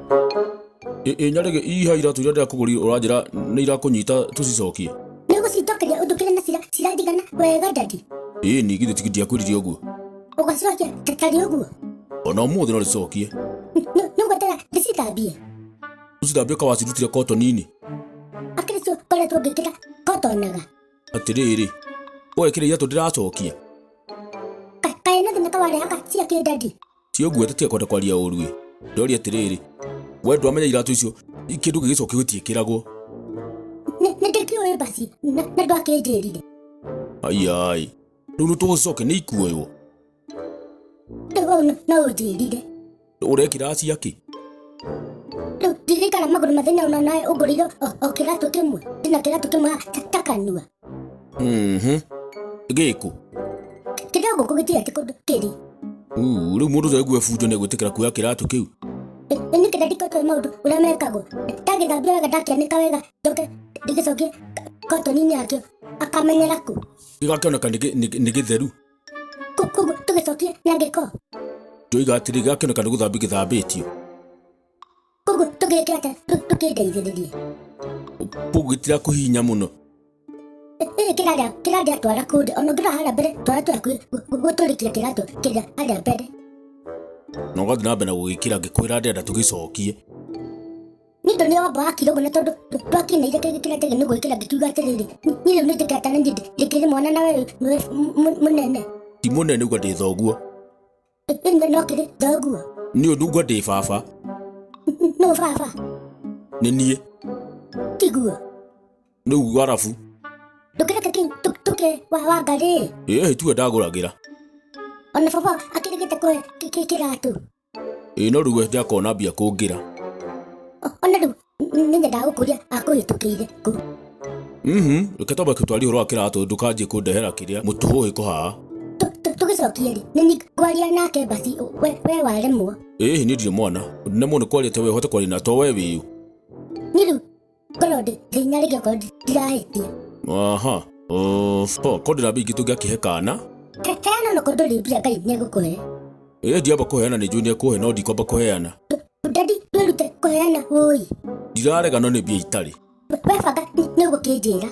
Ĩ Nyarĩgĩ, iha iratũ iria ndĩrakũgũrire ũranjĩra nĩ irakũnyita tũcicokie? Nĩ ũgũcinjokeria ũndũkĩre na ciranjigana wega daddy. Ĩĩ ni githĩ ti ndiakwĩrire ũguo? Ũgacicokia tarĩ ũguo? Ona ũmũthĩ no ndĩcicokie. Nĩ ũgweterera ndĩcithambie? Ũcithambie ka wacirutire kotoni-inĩ? Akĩrĩ cio ngoretwo ngĩkĩra kotonaga. Atĩrĩrĩ, ũgekĩra iratũ ndĩracokia? Kaĩ na thĩna kawarehaga cia kĩ daddy? Ti ũguo atĩ tiga kwenda kwaria ũru ĩ. Ndoria atĩrĩrĩ, we ndwamenya iratũ icio kĩndũ gĩgĩcokio gĩtiĩkĩragwo? Nĩ ndĩkĩũĩ basi na ndwakĩnjĩrire. Aiai, rĩu nĩ tũgũcicokia nĩ ikuoywo? Rĩu hau no ũnjĩrire. Ũrekĩra cia kĩ? Rĩu ndirikana magũrũ mathĩna ona nawe ũngũrĩire o kĩratũ kĩmwe. Ndĩna kĩratũ kĩmwe haha ta kanua. Gĩkũ? Kĩrĩa gũkũ gĩtirĩ atĩ kũndũ kĩrĩ. Rĩu mũndũ ũcio aigua bunjo nĩ egwĩtĩkĩra kuoya kĩratũ kĩu? Nĩ kĩrĩa ndikotoĩ maũndũ ũrĩa mekagwo. Ndagĩthambia wega ndakĩanĩka wega njoke ndĩgĩcokie kotoni-inĩ yakĩo akamenyera kũ? Gĩgakĩoneka nĩ gĩtheru. Koguo tũgĩcokie na gĩko. Ndoiga atĩrĩ gĩgakĩoneka nĩ gũthambio gĩthambĩtio. Koguo tũgĩke atĩa tũkĩndeithĩrĩrie? Koguo gĩtirakũhihinya mũno. Ĩĩ kĩrarĩa kĩrarĩa twara kũndĩ ona ũngĩrora harĩa mbere twara twĩ hakuhĩ gũtũrĩkia kĩratũ kĩrĩa harĩa mbere. Na ũgathiĩ na mbere na gũgĩkĩra ngĩkwĩra ndĩrenda tũgĩcokie. Nĩ ũndũ nĩ wamba wakira ũguo na tondũ twakineire kĩrĩa kĩagĩrĩire nĩ gwĩkĩra ngĩkiuga atĩrĩrĩ niĩ rĩu nĩ njĩkĩra na niĩ ndĩkĩrĩ mwana na we nĩwe mũnene. Ti mũnene uga ndĩ thoguo. Ĩĩ no kĩrĩ thoguo. Nĩ ũndũ uga ndĩ baba. Nũ baba? Nĩ niĩ. Tiguo. Rĩu arabu. Ndũkĩreke kĩu tũke wa wangarĩ. Ĩĩ tiwe ndagũragĩra. Ona baba akĩrĩgĩte kũhe kĩratũ. Ĩĩ no rĩu we ndakona mbia kũngĩra. Ona rĩu nĩ nyendaga gũkũria akũhĩtũkĩire kũ. Reke twambe twarie ũhoro wa kĩratũ ndũkanjie kũndehera kĩrĩa mũtũhũhĩko haha. Tũgĩcokie rĩ nĩ niĩ ngwaria nake basi we we waremwo. Ĩĩ niĩ ndirĩ mwana. Nemwo nĩ kwaria ta we ũhote kwaria na to we wĩyũ. Niĩ rĩu ngorwo ndĩ thĩna rĩngĩ okorwo ndirahĩtia. Aha. Ko ndĩna mbia ingĩ tũngĩakĩhe kana. Heana onokorwo ndũrĩ mbia Ngai nĩegũkũhe. Ĩĩ ndiamba kũheana nĩ njũĩ nĩekũhe no ndikwamba kũheana. Daddy ndwĩrute kũheana wũi. Ndirarega no nĩ mbia itarĩ. We banga nĩ ũgũkĩnjĩra.